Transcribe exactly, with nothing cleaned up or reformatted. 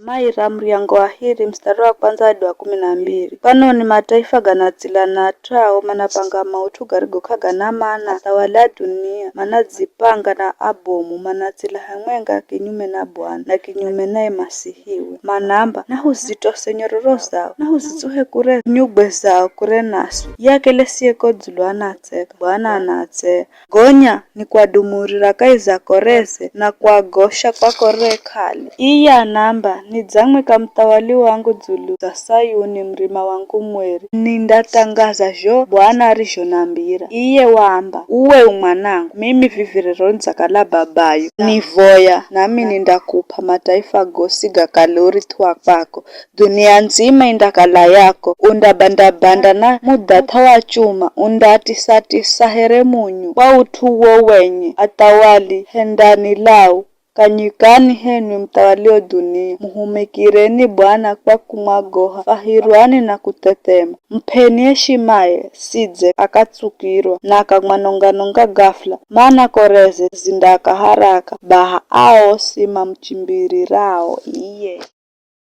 Maira muryango wa hiri mstari wa kwanza hadi wa kumi na mbiri. Kwanoni mataifa ganatsila na atrao manapanga maut'u garigo k'agana mana, athawali a dunia manadzipanga na abomu manatsila hamwenga kinyume na Bwana na kinyume naye Masihiwe. Manaamba, nahuzitose nyororo zao, nahuzitsuhe kure nyugwe zao kure naswi. Iye akelesiye ko dzulu anatseka, Bwana anatseya. Gonya nikwadumurira kahi za Korese na kuagosha kwa kore k'ali. Iye anaamba, nidzamwika muthawali wangu dzulu za Sayuni murima wangu mweri. Nindathangaza zho Bwana arizhonambira. Iye waamba, uwe u mwanangu, mimi vivi rero nidzakala babayo. Nivoya, nami nindakup'a mataifa gosi gakale urithi wa kwako. Dunia ndzima indakala yako, undabandabanda na mudhath'a wa chuma, undatisatisa here munyu. Kwa ut'u uwo wenye, athawali, hendani lau, kanyikani henwi muthawalio dunia, muhumikireni Bwana kwa kumwagoha, fwahirwani na kuthethema. Mup'eni eshimaye, sidze akatsukirwa na akamwanonga-nonga ghafula, mana Korese zindaaka haraka, baha ao osi mamuchimbirirao iye.